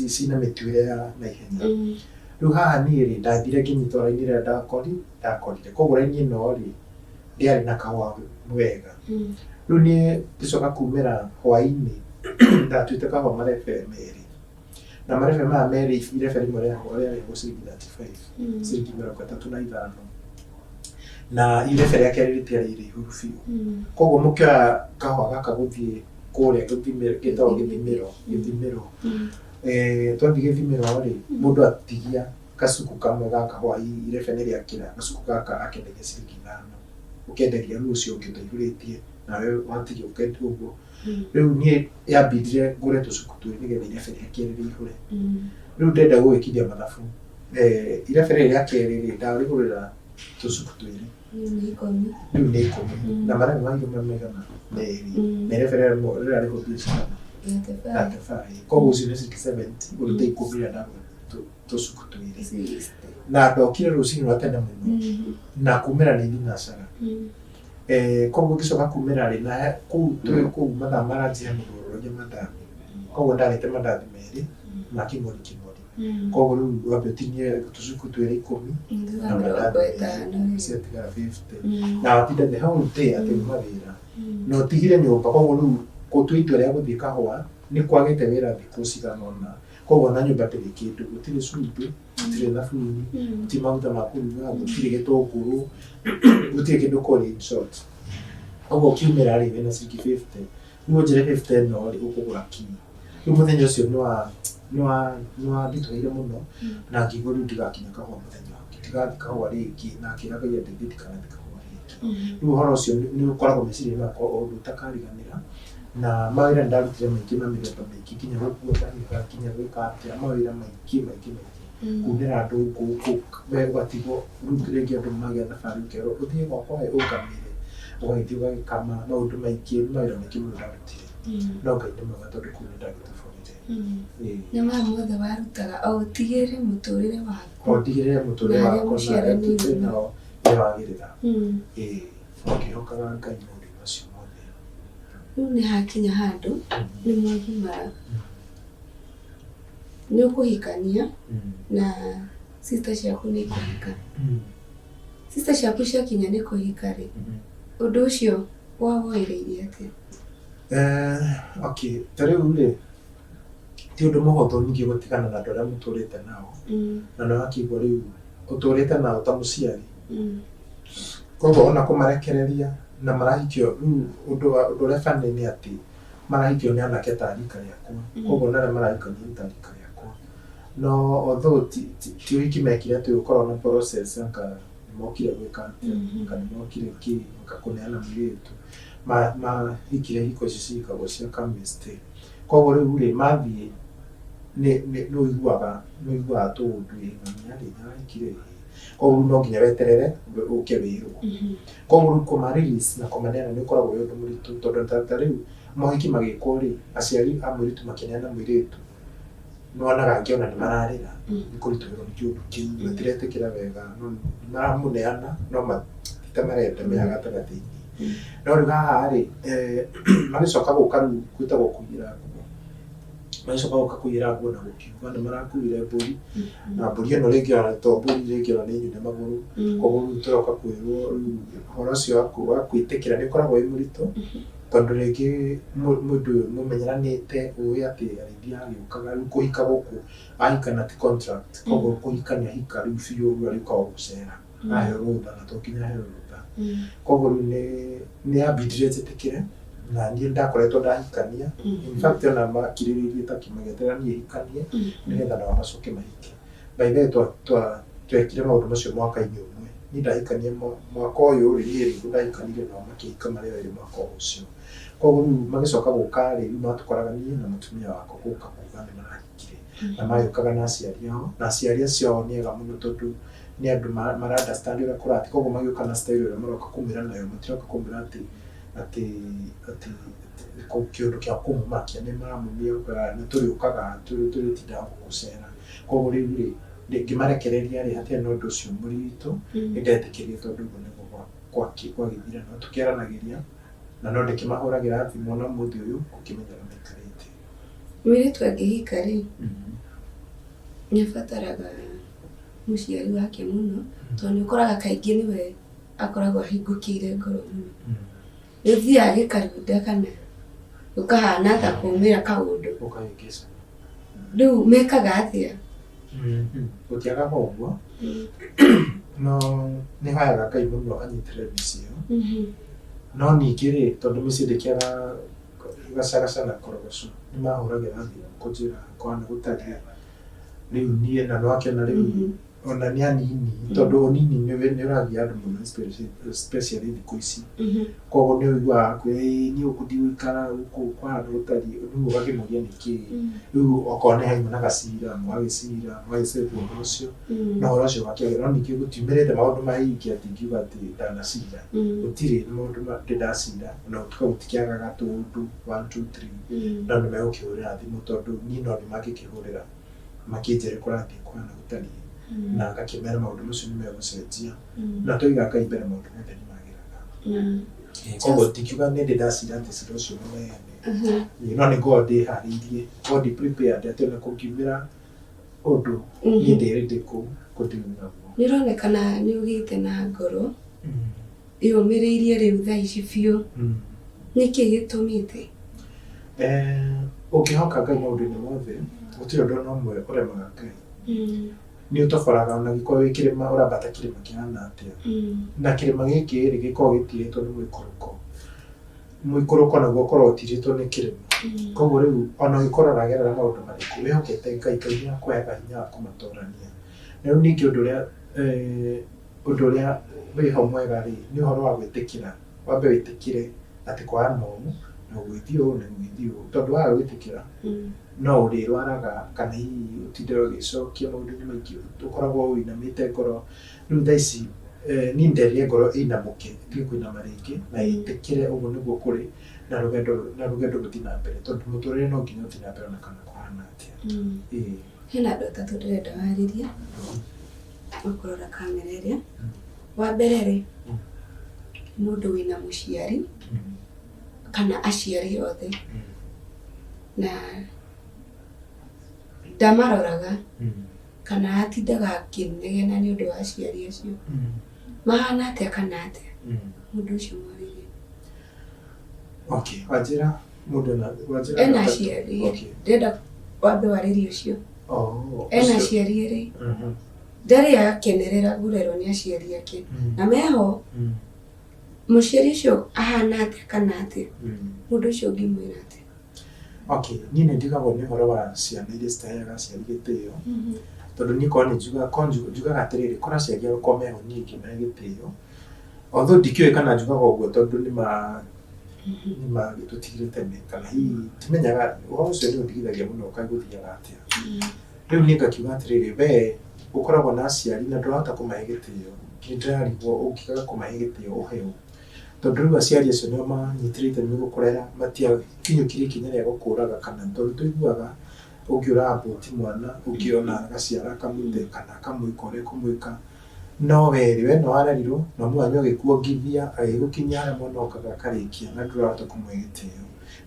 cina mĩtuĩre ya naihenya rĩu haha niĩ rĩ ndathire ngĩnyita raini ĩrĩa ndakorire koguo raini ĩno rĩ ndĩarĩ na kahũa wega rĩu niĩ ngĩcoka kumĩra hwaĩ-inĩ ndatuĩte kahũa marebe merĩ na marebe maya merĩ irebe rĩmwe rĩarĩhagwo ciringi 35 ciringi 35. Na irebe rĩa kerĩ rĩtiarĩ irĩihũru biũ. Koguo mũkĩoya kahũa gaka gũthiĩ kũrĩa gĩthimĩro, gĩtagwo gĩthimĩro, gĩthimĩro. Twathiĩ gĩthimĩro rĩ, mũndũ atigia gacuku kamwe ga kahũa irebe nĩ rĩakĩra, gacuku gaka akendagia ciringi ithano. Ũkenderia rĩu ũcio ũngĩ ũtaihũrĩtie, nawe watigia ũkendia ũguo. Rĩu niĩ yambindire ngũre tũcuku twĩrĩ nĩgetha irebe rĩa kerĩ rĩihũre. Rĩu ndenda gũgĩkinyia mathabu, irebe rĩrĩ rĩa kerĩ rĩ, ndarĩgũrĩra tũcuku twĩrĩ. Rĩu nĩ ikũmi. Na marebe mairũ me maigana? Merĩ. Na irebe rĩrarĩhwo mbia cigana? 35. Koguo ũcio nĩ ciringi 70 ũrute ikũmi rĩrĩa ndagũra tũcuku twĩrĩ. Na ndokire rũcinĩ rwa tene mũno. Na kumĩra nĩ thinacara. Koguo ngĩcoka kumĩra rĩ, na kũu twĩ kũu mathaa ma ranji he mũndũ waroragia mandathi. Koguo ndarĩte mandathi merĩ ma kĩng'ori kĩng'ori. Koguo rĩu wambe ũtinie tũcuku twĩrĩ ikũmi na mandathi merĩ ciatigara 50. Na watinda the whole day atĩ uma wĩra. Na ũtigire nyũmba koguo rĩu gũtua itua rĩa gũthiĩ kahũa nĩ kwagĩte wĩra thikũ cigana ũna. Koguo ona nyũmba ndĩrĩ kĩndũ, gũtirĩ cumbĩ, gũtirĩ thabuni, gũtirĩ maguta ma kũruga, gũtirĩ gĩtũngũrũ, gũtirĩ kĩndũ kũrĩ in short. Koguo ũkiumĩra rĩ wĩna ciringi 50, rĩu ũnjĩre 50 ĩno rĩ ũkũgũra kĩ? Rĩu mũthenya ũcio nĩ wa nĩ wa nĩ wanditũhĩire mũno na ngĩigua rĩu ndigakinya kahũa mũthenya ũngĩ, ndigathiĩ kahũa rĩngĩ na ngĩra Ngai andeithie ndikanathiĩ kahũa rĩngĩ. Rĩu ũhoro ũcio nĩ ũkoragwo meciria-inĩ makwa o ũndũ ũtakariganĩra. Na mawĩra nĩ ndarutire maingĩ ma mĩthemba mĩingĩ nginya gũkua mahiga, nginya gwĩka atĩa, mawĩra maingĩ maingĩ maingĩ. Kunĩra andũ ngũ, we ũgatigwo, rĩu rĩngĩ andũ magĩa thabarĩ ũkerwo ũthiĩ gwakwa ĩ ũngamĩre, ũgagĩthiĩ ũgagĩkama, maũndũ maingĩ, nĩ mawĩra maingĩ mũno ndarutire. No Ngai nĩ mwega tondũ kũu nĩ ndagĩtoborire. Ĩĩ. Na maya mothe warutaga o ũtigĩrĩre mũtũrĩre waku. O ndigĩrĩre mũtũrĩre Na arĩa wakwa na arĩa mũciaranĩirwo twĩ nao. nao nĩ wagĩrĩra. Ĩĩ, ngĩhokaga Ngai maũndũ-inĩ macio mothe. Rĩu nĩ hakinya handũ nĩ mwagimara nĩ ũkũhikania na sister ciaku nĩ ikũhika. Sister ciaku ciakinya nĩ kũhika rĩ, ũndũ ũcio wawoereirie atĩa? Okay, ta rĩu rĩ, ti ũndũ mũhũthũ ningĩ gũtigana na andũ arĩa mũtũrĩte nao, na nĩ wakĩigua rĩu ũtũrĩte nao ta mũciari. Koguo ona kũmarekereria na marahikio rĩu ũndũ ũndũ ũrĩa funny nĩ atĩ marahikio nĩ anake ta rika rĩakwa, koguo ona arĩa marahikania nĩ ta rika rĩakwa. No although ti ti ti ũhiki mekire atĩ ũkoragwo na process anga nĩ mokire gwĩka atĩa, anga nĩ mokire kĩ, anga kũneana mũirĩtu. Mahikire hiko ici cihikagwo cia come and stay. Koguo rĩu rĩ, mathiĩ nĩ nĩ ũiguaga nĩ ũiguaga tũũndũ ĩ mami arĩ nĩ arahikire ĩ. Koguo rĩu no nginya weterere ũke wĩrwo. Koguo rĩu kũma release na kũmaneana nĩ ũkoragwo wĩ ũndũ mũritũ tondũ ta rĩu mohiki magĩkwo rĩ, aciari a mũirĩtu makĩneana mũirĩtu, nĩ wonaga angĩ ona nĩ mararĩra nĩ kũritũhĩrwo nĩ kĩũndũ kĩu, matiretĩkĩra wega, no nĩ maramũneana no ti ta marenda me haha gatagatĩ-inĩ. No rĩu haha rĩ, magĩcoka gũka rĩu gwĩtagwo kũiyĩra nguo, magĩcoka gũka kũiyĩra nguo na gũkiuga nĩ marakuire mbũri, na mbũri ĩno rĩngĩ ona to mbũri rĩngĩ ona nĩ nyune magũrũ, koguo rĩu tũroka kwĩrwo rĩu ũhoro ũcio wa gwĩtĩkĩra nĩ ũkoragwo wĩ mũritũ, tondũ rĩngĩ mũndũ ũyũ mũmenyeranĩte ũĩ atĩ arĩthiaga agĩũkaga, rĩu kũhika gũkũ ahika na ti contract, koguo kũhika nĩ ahika rĩu biũ rĩu arĩũkaga o gũcera, aheo rũtha na to nginya aheo rũtha. Koguo rĩu nĩ nĩ yambindire njĩtĩkĩre na niĩ ndakoretwo ndahikania, in fact ona makirĩrĩirie ta magĩeterera niĩ hikanie nĩgetha nao macoke mahike. By the way twekire maũndũ macio mwaka-inĩ ũmwe. Niĩ ndahikania mwaka ũyũ rĩ, niĩ nĩguo ndahikanirie nao makĩhika marĩ o erĩ mwaka o ũcio. Koguo rĩu magĩcoka gũka rĩ, rĩu matũkoraga niĩ na mũtumia wakwa gũka kuga nĩ marahikire. Na magĩũkaga na aciari ao, na aciari acio ao nĩ ega mũno tondũ nĩ andũ mara understand ũrĩa kũrathiĩ. Koguo magĩũka na style ĩrĩa maroka kũmwĩra nayo, matiroka kũmwĩra atĩ atĩ atĩ kĩũndũ kĩa kũmũmakia, nĩ maramumia nĩ tũrĩũkaga tũrĩtindaga gũgũcera. Koguo rĩu rĩ, ngĩmarekereria rĩ, hatiarĩ na ũndũ ũcio mũritũ, nĩ ndetĩkĩrire tondũ ũguo nĩguo gwagĩthire no tũkĩaranagĩria na no ndĩkĩmahũragĩra thimũ ona ũmũthĩ ũyũ ngũkĩmenya ũrĩa maikarĩte. Mũirĩtu angĩhika rĩ, nĩ abataraga mũciari wake mũno, tondũ nĩ ũkoraga kaingĩ nĩwe akoragwo ahingũkĩire ngoro mũno. Nĩ ũthiaga gĩkarunda kana gũkahana ta kwaumĩra kaũndũ. Ũkahĩngĩcana. Rĩu mekaga atĩa? Gũtiagaga ũguo. No nĩ hoyaga Ngai mũno anyitĩrĩre mĩciĩ ĩyo. No ningĩ rĩ, tondũ mĩciĩ ndĩkĩaga gacagaca na korogoco, nĩ mahũragĩra thimũ kũnjĩra kũhana gũtariĩ. Rĩu niĩ na nĩwakĩona rĩu ona nĩ anini tondũ ũnini nĩ ũragia andũ mũno especially thikũ ici. Koguo nĩ ũiguaga akwĩra ĩĩ niĩ gũkũ ndigũikara gũkũ kũhana gũtariĩ, rĩu ũgakĩmũria nĩkĩĩ. Rĩu okorwo nĩ hauma na gacira mũgagĩcira mũgagĩsettle ũhoro ũcio na ũhoro ũcio ũgakĩagĩra. No ningĩ gũtiumĩrĩte maũndũ maingĩ atĩ ingiuga atĩ ndanacira, gũtirĩ na maũndũ ndĩ ndacira ona gũtuĩka gũtikĩagaga tũũndũ one two three, no nĩ megũkĩhũrĩra thimũ tondũ niĩ no niĩ mangĩkĩhũrĩra makĩnjĩre kũrathiĩ kũhana gũtariĩ na ngakĩmera maũndũ macio nĩ megũcenjia na twaiga Ngai mbere maũndũ mothe nĩ magĩraga. Koguo ndingiuga nĩ ndĩ ndacira atĩ cira ũcio mũnene, no nĩ ngoragwo ndĩharĩirie, ngoragwo ndĩ prepared atĩ ona kũngiumĩra ũndũ niĩ ndĩ ready kũ deal naguo. Nĩ ũronekana nĩ ũgĩte na ngoro yũmĩrĩirie rĩu thaa ici biũ. Nĩkĩ gĩtũmĩte? Ũngĩhoka Ngai maũndũ-inĩ mothe, gũtirĩ ũndũ ona ũmwe ũremaga Ngai. Nĩ ũtoboraga ona angĩkorwo wĩ kĩrĩma ũrambata kĩrĩma kĩhana atĩa. Na kĩrĩma gĩkĩ rĩ, gĩkoragwo gĩtirĩtwo nĩ mũikũrũko. Mũikũrũko naguo ũkoragwo ũtirĩtwo nĩ kĩrĩma. Koguo rĩu ona ũngĩkorwo ũragerera maũndũ marĩkũ, wĩhokete Ngai, Ngai nĩ akũheaga hinya wa kũmatorania. Na rĩu ningĩ ũndũ ũrĩa ũndũ ũrĩa wĩho mwega rĩ, nĩ ũhoro wa gwĩtĩkĩra. Wambe wĩtĩkĩre atĩ kũhana ũũ, na gũgĩthiĩ ũũ, na gũgĩthiĩ ũũ. Tondũ waga gwĩtĩkĩra, no ũrĩrwaraga kana hihi ũtinde ũgĩcokia maũndũ-inĩ maingĩ, ũkoragwo ũinamĩte ngoro. Rĩu thaa ici niĩ nderire ngoro ĩinamũke ĩtige kũinama rĩngĩ na ĩtĩkĩre ũguo nĩguo kũrĩ na rũgendo na rũgendo rũthiĩ na mbere tondũ mũtũrĩre no nginya ũthiĩ na mbere ona kana kũhana atĩa. Ĩĩ. Hena andũ atatũ ndĩrenda warĩrie ũkũrora kamera ĩrĩa. Wa mbere rĩ, mũndũ wĩna mũciari kana aciari othe na ndamaroraga kana atindaga akĩnegena nĩ ũndũ wa aciari acio. Mahana atĩa kana atĩa? Mũndũ ũcio mwarĩrie. Okay, wanjĩra mũndũ ena wanjĩra Ena atatũ. aciari erĩ. Okay. Ndĩrenda wambe warĩrie ũcio. Oh, Ena ũcio. aciari erĩ. Ndarĩ akenerera kũrerwo nĩ aciari ake. Na meho mũciari ũcio ahana atĩa kana atĩa? Mũndũ ũcio ũngĩmwĩra atĩa? Okay, niĩ nĩ ndigagwo nĩ ũhoro wa ciana iria citaheaga aciari gĩtĩo, tondũ niĩ korwo nĩ njugaga, korwo njugaga atĩrĩrĩ, korwo aciari akwa meho niĩ ingĩmahe gĩtĩo, although ndikĩũĩ kana njugaga ũguo tondũ nĩ ma nĩ magĩtũtigire tene, kana hihi ndimenyaga, ũhoro ũcio nĩ ũndigithagia mũno kaĩ gũthiaga atĩa. Rĩu niĩ ngakiuga atĩrĩrĩ, we ũkoragwo na aciari na ndũrahota kũmahe gĩtĩo, nĩ ndĩrarigwo ũngĩaga kũmahe gĩtĩo ũhe ũ? Tondũ rĩu aciari acio nĩo manyitire itemi gũkũrera, matiakinyũkirie ikinya rĩa gũkũraga kana tondũ tũiguaga ũngĩũraga mbũti mwana, ũngĩ ona agaciara akamũte kana akamwĩka ũrĩa ekũmwĩka. No we rĩ, we nĩwe warerirwo na mami wanyu agĩkuongithia, agĩgũkinyia harĩa mwana okaga akarĩkia na ndũrahota kũmũhe gĩtĩo.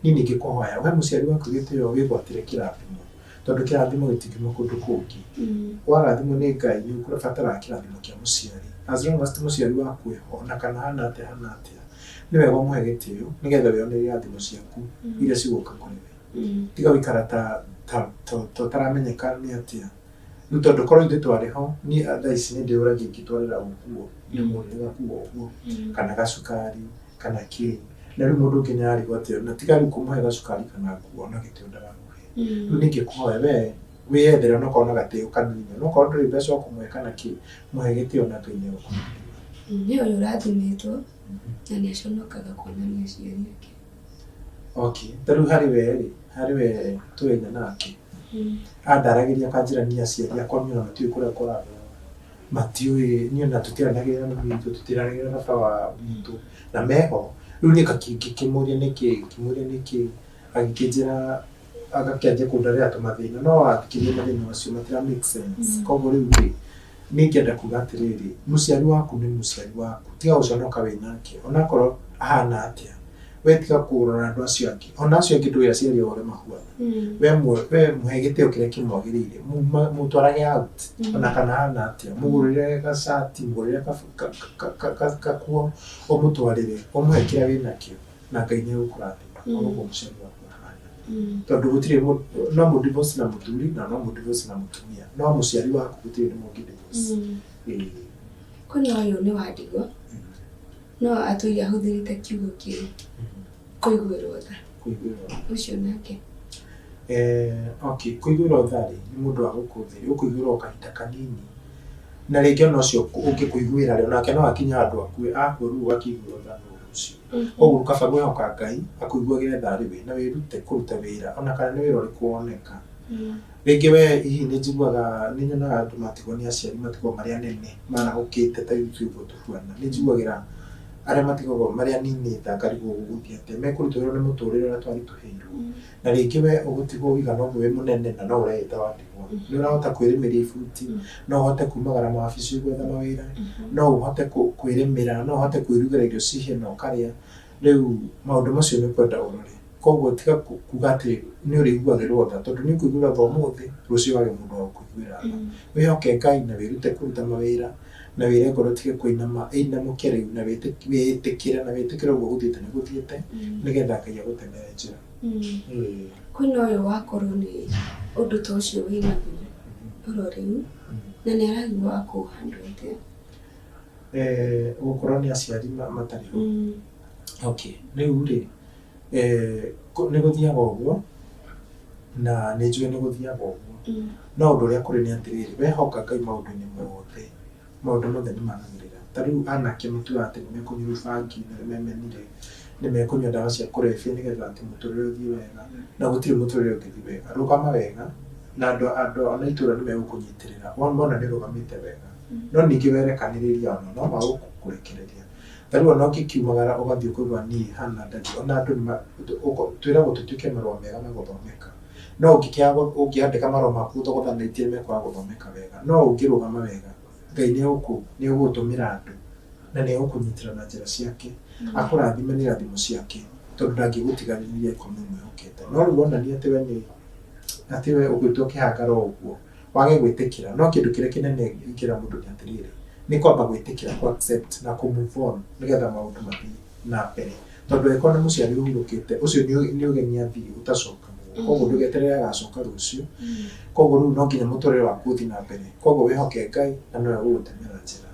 Niĩ ningĩkũhoya ũhe mũciari waku gĩtĩo wĩgwatĩre kĩrathimo. Tondũ kĩrathimo gĩtingiuma kũndũ kũngĩ. Warathimwo nĩ Ngai nĩ ũbataraga kĩrathimo kĩa mũciari. As long as ti mũciari waku wĩho, ona kana ahana atĩa ahana atĩa, nĩ wega ũmũhe gĩtĩo nĩgetha wĩyonere irathimo ciaku iria cigũka kũrĩ we. Tiga gũikara ta ta ũtaramenyeka nĩ atĩa. Rĩu tondũ korwo ithuĩ twarĩ ho, niĩ thaa ici nĩ ndĩyũragia ingĩtwarĩra ũ nguo, ndĩmũgũrĩre gakuo ũguo, kana gacukari, kana kĩĩ. Na rĩu mũndũ ũngĩ nĩ ararigwo atĩ ona tiga rĩu kũmũhe gacukari kana nguo, ona gĩtĩo ndaramũhe. Rĩu niĩ ingĩkũhoya we wĩyethere onokorwo na gatĩo kanini, onokorwo ndũrĩ mbeca ũkũmũhe kana kĩ, mũhe gĩtĩo na Ngai nĩ egũkũrathima. Nĩ ũyũ ũrathimĩtwo na nĩ aconokaga kuonania aciari ake. Okay, ta rĩu harĩ we rĩ, harĩ we tũraina nake, andaragĩria akanjĩra niĩ aciari akwa niĩ ona matiũĩ kũrĩa ngoragwo, matiũĩ niĩ ona tũtiaranagĩria na mami witũ, tũtiaranagĩria na baba witũ, na meho. Rĩu niĩ ngĩkĩmũria nĩkĩ, ngĩkĩmũria nĩkĩ, agĩkĩnjĩra agakĩanjia kũndarĩra tũmathĩna, no wathikĩrĩria mathĩna macio matira make sense. Koguo rĩu rĩ, niĩ ingĩenda kuga atĩrĩrĩ, mũciari waku nĩ mũciari waku, tiga gũconoka wĩ nake, onakorwo ahana atĩa, we tiga kũrora andũ acio angĩ, ona acio angĩ ndũĩ aciari ao ũrĩa mahuana. We mũhe gĩtĩo kĩrĩa kĩmwagĩrĩire, mũtwarage out, ona kana ahana atĩa, mũgũrĩre gacati, mũgũrĩre gakuo, ũmũtwarĩre, ũmũhe kĩrĩa wĩnakĩo, na Ngai nĩ egũkũrathima, o ũguo mũciari waku ahana. Tondũ gũtirĩ no mũ divorce na mũthuri na no mũ divorce na mũtumia, no mũciari waku gũtirĩ hĩndĩ mũngĩ divorce. Ĩĩ. Kwĩna ũyũ nĩ wa ndigwa no atũire ahũthĩrĩte kiugo kĩu kũiguĩrwo tha. Kũiguĩrwo tha. Ũcio nake. Okay, kũiguĩrwo tha rĩ, nĩ mũndũ wa gũkũ thĩ, ũkũiguĩrwo kahinda kanini, na rĩngĩ ona ũcio ũngĩkũiguĩra rĩ, onake no akinye handũ akue, akua rĩu ũgakĩiguĩrwo tha nũ ũcio. Koguo kaba kwĩhoka Ngai akũiguagĩre tha arĩ we, na wĩrute kũruta wĩra ona kana nĩ wĩra ũrĩkũ woneka. Rĩngĩ we hihi nĩ njiguaga nĩ nyonaga andũ matigwo nĩ aciari matigwo marĩ anene marahũkĩte ta ithuĩ ũguo tũhuana. Nĩ njiguagĩra arĩa matigagwo marĩ anini tha ngarigwo gũgũthiĩ atĩa. Mekũritũhĩrwo nĩ mũtũrĩre ũrĩa twaritũhĩirwo. Na rĩngĩ we ũgũtigwo ũigana ũguo wĩ mũnene na no ũreĩta wa ndigwa. Nĩ ũrahota kwĩrĩmĩria ibuti, no ũhote kumagara mawabici gwetha mawĩra, no ũhote kwĩrĩmĩra, no ũhote kwĩrugĩra irio cihĩe na ũkarĩa. Rĩu maũndũ macio nĩ ũkwenda ũrore. Koguo tiga kuga atĩ nĩ ũrĩiguagĩrwo tha tondũ nĩ ũkũiguĩrwo tha ũmũthĩ, rũciũ wage mũndũ wa gũkũiguĩra tha. Wĩhoke Ngai na wĩrute kũruta mawĩra na wĩre ngoro ĩtige kũinama, ĩinamũke rĩu na wĩtĩkĩre na wĩtĩkĩre ũguo gũthiĩte nĩ gũthiĩte nĩgetha Ngai agũtemere njĩra. Kwĩna ũyũ wakorwo nĩ ũndũ ta ũcio wĩnaguo oro rĩu na nĩ araigua akũhandwo atĩa? Gũkorwo nĩ aciari matarĩ ho. Okay, rĩu rĩ, nĩ gũthiaga ũguo na nĩ njũĩ nĩ gũthiaga ũguo. No ũndũ ũrĩa kũrĩ nĩ atĩrĩrĩ, wehoka Ngai maũndũ-inĩ mothe, maũndũ mothe nĩ magagĩrĩra. Ta rĩu anake matuaga atĩ nĩ mekũnyua bangi na nĩ memenire, nĩ mekũnyua ndawa cia kũrebia nĩgetha atĩ mũtũrĩre ũthiĩ wega, na gũtirĩ mũtũrĩre ũngĩthiĩ wega. Rũgama wega na andũ andũ a itũũra nĩ megũkũnyitĩrĩra mona nĩ ũrũgamĩte wega. No ningĩ werekanĩrĩria ona no magũkũrekereria. Ta rĩu ona ũngĩkiumagara ũgathiĩ ũkauga niĩ hana ndathiĩ, ona andũ nĩ twĩragwo tũtuĩke marũa mega ma gũthomeka. No ũngĩkĩaga ũngĩandĩka marũa maku ũthogothanĩtie nĩ mekwaga gũthomeka wega. No ũngĩrũgama wega, Ngai nĩ egũgũtũmĩra andũ na nĩ egũkũnyitĩra na njĩra ciake, akũrathime na irathimo ciake tondũ ndangĩgũtiganĩria angĩkorwo nĩ ũmwĩhokete. No rĩu wonania atĩ we nĩ atĩ we ũgwĩtwo kĩhangaro ũguo, wage gwĩtĩkĩra. No kĩndũ kĩrĩa kĩnene ingĩra mũndũ nĩ atĩrĩrĩ, nĩ kwamba gwĩtĩkĩra kũ accept na kũ move on nĩgetha maũndũ mathiĩ na mbere. Tondũ angĩkorwo nĩ mũciari ũhurũkĩte, ũcio nĩ ũgeni athiĩ ũtacokagwo. Koguo ndũgeterere agacoka rũciũ. Koguo rĩu no nginya mũtũrĩre waku ũthiĩ na mbere. Koguo wĩhoke Ngai na nĩwe ũgũgũtemera njĩra.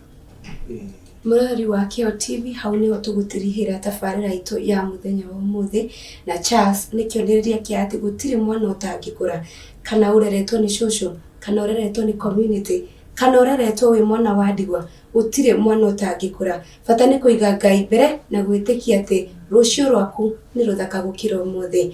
Mũrori wa Kĩo TV, hau nĩho tũgũtirihĩra tabarĩra itũ ya mũthenya wa ũmũthĩ, na Charles nĩ kĩonereria kĩa atĩ gũtirĩ mwana ũtangĩkũra, kana ũreretwo nĩ cũcũ, kana ũreretwo nĩ community, kana ũreretwo wĩ mwana wa ndigwa, gũtirĩ mwana ũtangĩkũra. Bata nĩ kũiga Ngai mbere na gwĩtĩkia atĩ rũciũ rwaku nĩ rũthaka gũkĩra ũmũthĩ.